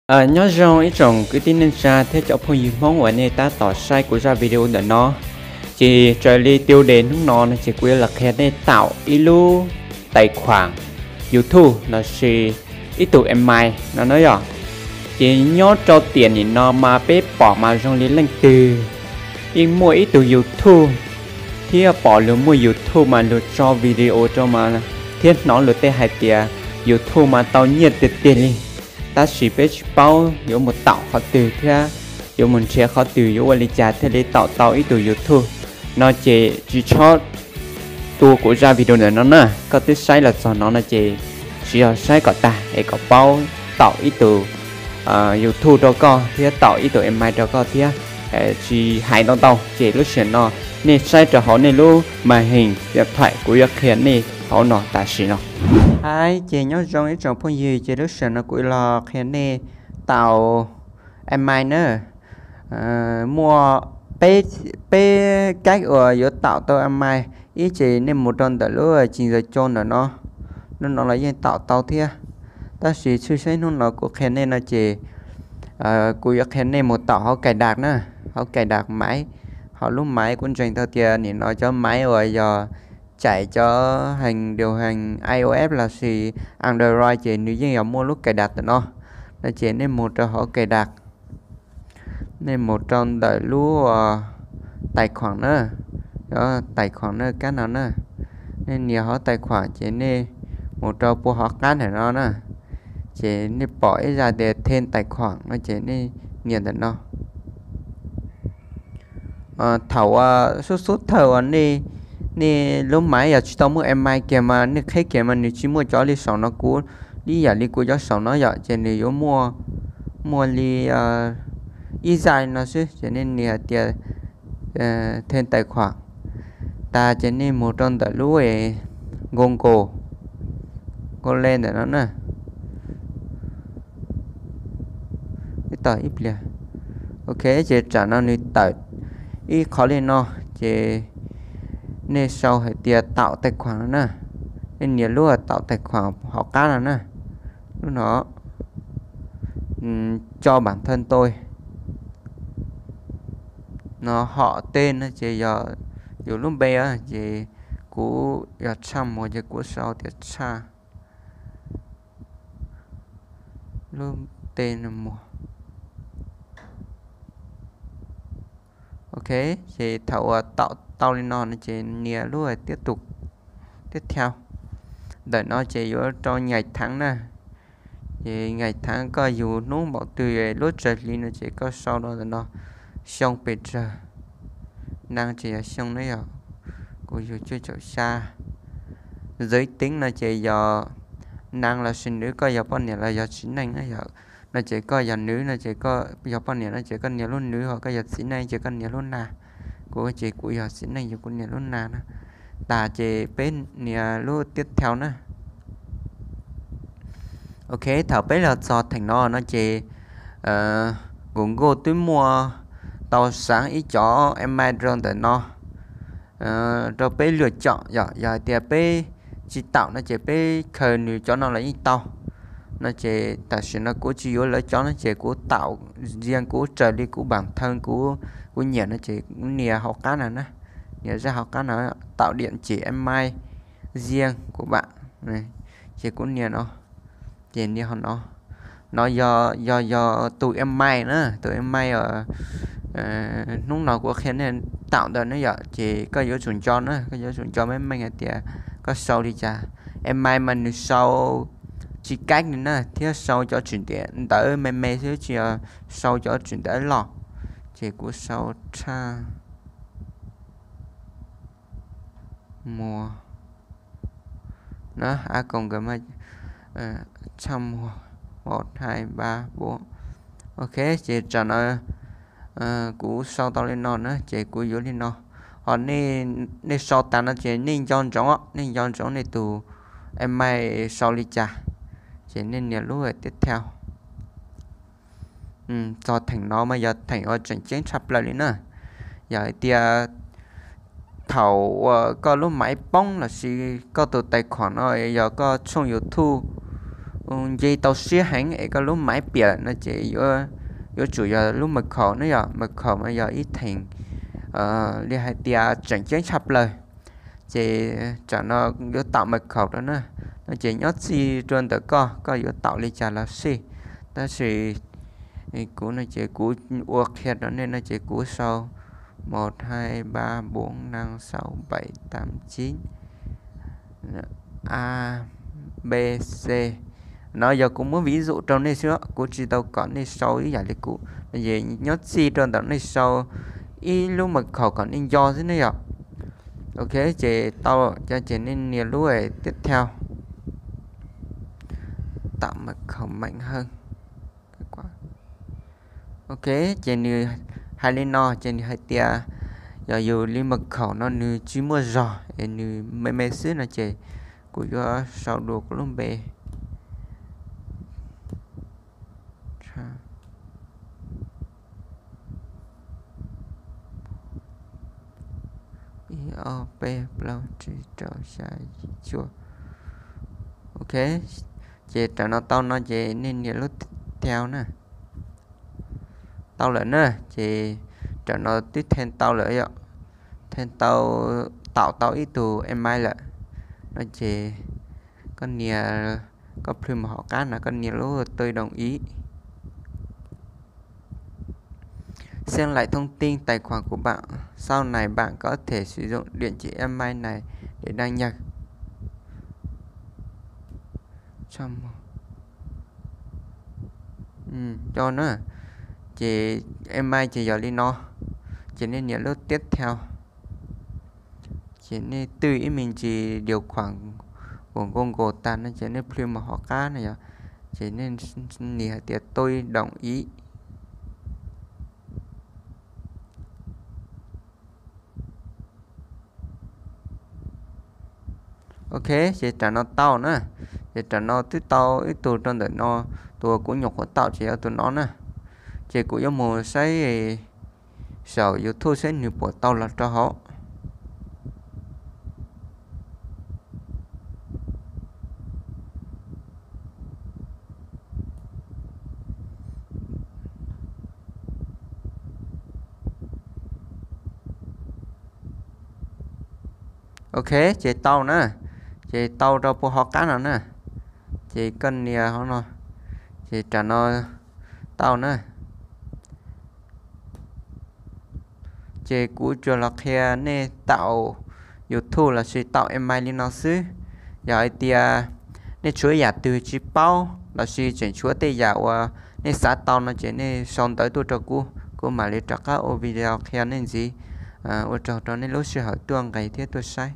Nyob zoo ib tsoom kwv tij neej tsa thiab cov phooj ywg Hmoob uas nej tab tom saib kuv zaj video ntawm no. Ces raws li tiêu đề hnub no no ces kuv yuav los qhia nej taum ib lub tài khoản YouTube lossis ib tug email no na yom. Ces nyob rau tiam nim no mas peb pom mas zoo li leej twg yeej muaj ib tug YouTube thiab pom luag muaj YouTube mas luag tso video rau mas thiab hnov luag tej hais tias YouTube mas tau nyiaj tiag tiag li. Tab sis peb tsis paub yuav mus taum qhov twg thiab yuav mus nrhiav qhov twg, yuav ua li cas thiaj li taum tau ib tug YouTube no ces tsis txhob tua kuv zaj video ntawm no na. Koj twb saib los txog no no ces siv zog saib kom tag es kom paub taum ib tug YouTube rau koj thiab taum ib tug email rau koj thiab. Tsis hais ntau ntau ces lub sij hawm no nej saib rau hauv nej lub màn hình điện thoại, kuv yuav qhia nej hauv no tam sim no. Hais ces nyob zoo ib tsoom phooj ywg, ces lub sij hawm no kuv los qhia nej taum email na. Muaj peb cách uas yuav taum tau email. Ib ces nej mus rau ntawm lub trình duyệt ntawm no, lub no los yeej taum tau thiab. Tab sis tshwj xeeb hnub no kuv qhia nej no ces kuv yuav qhia nej mus taum hauv cài đặt na, hauv cài đặt máy, hauv lub máy. Kuv ntseeg tau tias nim no cov máy uas yog chạy cov hệ điều hành iOS lossis Android ces nws yeej yog muaj lub cài đặt ntawm no. No ces nej mus rau hauv cài đặt, nej mus rau ntawm lub tài khoản na, tài khoản na kab no na. Nej nias hauv tài khoản ces nej mus rau puag hauv qab ntawm no na, ces nej pom ib zaj tias thêm tài khoản no ces nej nias ntawm no. Thaum uas xub xub thawj uas nej lub máy yog tsis tau muaj email kiag mas nej qheb kiag mas nws tsis muaj cov li saum no kuv, ib yam li kuv cov saum no yom, ces nws yuav muaj, muaj li ib zaj li no xwb. Ces nej nias hais tias thêm tài khoản tas ces nej mus rau ntawm lub Google, Google ntawm no na. Ib pliag. Ok, ces tsam no nws tawm ib qho li no, ces nej sau hais tias tạo tài khoản no na. Nej nias lub tạo tài khoản hauv qab no na. Lub no, cho bản thân tôi no, họ tên no ces yog yus lub npe, ces kuv yog Tshaj Muas ces kuv sau tias Tshaj, lub npe no Muas. Ok, ces thaum uas tạo tau li no no ces nias lub tiếp tục, tiếp theo. Ntawm no ces yuav rau ngày tháng na. Ces ngày tháng koj yug hnub npaum twg, lub tsawg hli no ces koj sau rau ntawm no, xyoo pes tsawg, năm ces yog xyoo na yog, kuv yug cuaj caum xya. Giới tính no ces yog nam lossis nữ, koj yog poj niam los yog txiv neej na yom. No ces koj yog nam no ces koj, yog poj niam no ces koj nias lub nam, ho koj yog txiv neej ces koj nias lub nam. Kuv ces kuv yog txiv neej ces kuv nias lub nam na. Tas ces peb nias lub tiếp theo na. Ok, thaum peb los txog theem no no ces Google twb muaj tau xav ib cov email rau ntawm no rau peb lựa chọn yom. Yog hais tias peb tsis tạo no ces peb khaws nws cov no los yeej tau. No ces tam sim no kuv tsis yuav lawv cov no ces kuv tạo riêng kuv, raws li kuv bản thân kuv, kuv nyiam no ces kuv nias hauv qab no na. Nias zaj hauv qab no, tạo địa chỉ email riêng của bạn, ces kuv nias no. Ces nias hauv no, no yog, yog, yog tus email na, tus email hnub no kuv qhia nej tạo ntawd na yom. Ces koj yuav tsum nco na, koj yuav tsum nco meej meej hais tias koj sau li cas. Email mas nws sau tsis cách li na, thiab sau cov tsis ntiav ntawv me me xwb, tsis yog sau cov tsis ntiav loj. Ces kuv sau Tshaj Muas na, a còng gmail, Tshaj Muas một hai ba bốn. Ok, ces tsam no kuv sau tau li no na ces kuv yuav li no. Ho nej sau tas no ces nej nco ntsoov, nej nco ntsoov nej tus email sau li cas, ces nej nias lub tiếp theo. Txog theem no mas yog theem uas tseem ceeb tshaj plaws li na. Yog hais tias thaum uas koj lub maiv poob lossis koj tus tài khoản no yog koj tshooj YouTube nce tau siab heev es koj lub maiv piam no ces yuav tsum yog lub mật khẩu na yom. Mật khẩu mas yog ib theem li hais tias tseem ceeb tshaj plaws. Ces tsam no yuav tạo mật khẩu rau na, no ces nyob txij rau ntawm koj, koj yuav tạo li cas los xij. Tab sis kuv no ces kuv ua qhia rau nej no ces kuv sau một hai ba bốn năm sáu bảy tám chín A B C. No yog kuv muab ví dụ rau nej xwb, kuv tsis tau kom nej sau ib yam li kuv. Nyob txij rau ntawm nej sau ib lub mật khẩu kom nej nco xwb ne yom. Ok, ces tau, ces nej nias lub tiếp theo, tạo mật khẩu mạnh hơn. Ok, ces nws hais li no ces nws hais tias yog yus li mật khẩu no nws tsis muaj zog es nws me me xwb no ces kuv yuav sau dua kuv lub npe. Ib ob peb plaub tsib rau xya yim cuaj. Ok, ces rau no tau no ces nej nias lub tiếp theo na. Tau lawm na, ces rau no twb thêm tau lawm yom, thêm tau, tạo tau ib tug email lawm. No ces koj nias, koj plhws mus hauv qab no koj nias lub tôi đồng ý. Xem lại thông tin tài khoản của bạn, sau này bạn có thể sử dụng địa chỉ email này để đăng nhập. Coj na, ces email ces yog li no, ces nej nias lub tiếp theo. Ces nej twj ib me ntsis điều khoản của Google tag no ces nej plhws mus hauv qab no yom, ces nej nias hais tias tôi đồng ý. Ok, ces rau no tau na, ces rau no twb tau ib tug rau ntawm no, tus uas kuv nyuam qhuav tạo ces yog tus no na. Ces kuv yuav mus saib saum YouTube saib nws puas tau los rau hauv. Ok, ces tau na, ces tau rau puag hauv qab no na, ces koj nias hauv no, ces rau no tau na. Ces kuv tsuas los qhia nej tạo YouTube lossis tạo email li no xwb. Yog hais tias nej tshuav yam twg tsis paub lossis tseem tshuav tej yam uas nej xav tau no ces nej sau ntawv tuaj rau kuv, kuv mam li rov qab ua video qhia nej ntxiv. Ua tsaug rau nej lub sij hawm tuaj nqis thiab tuaj saib.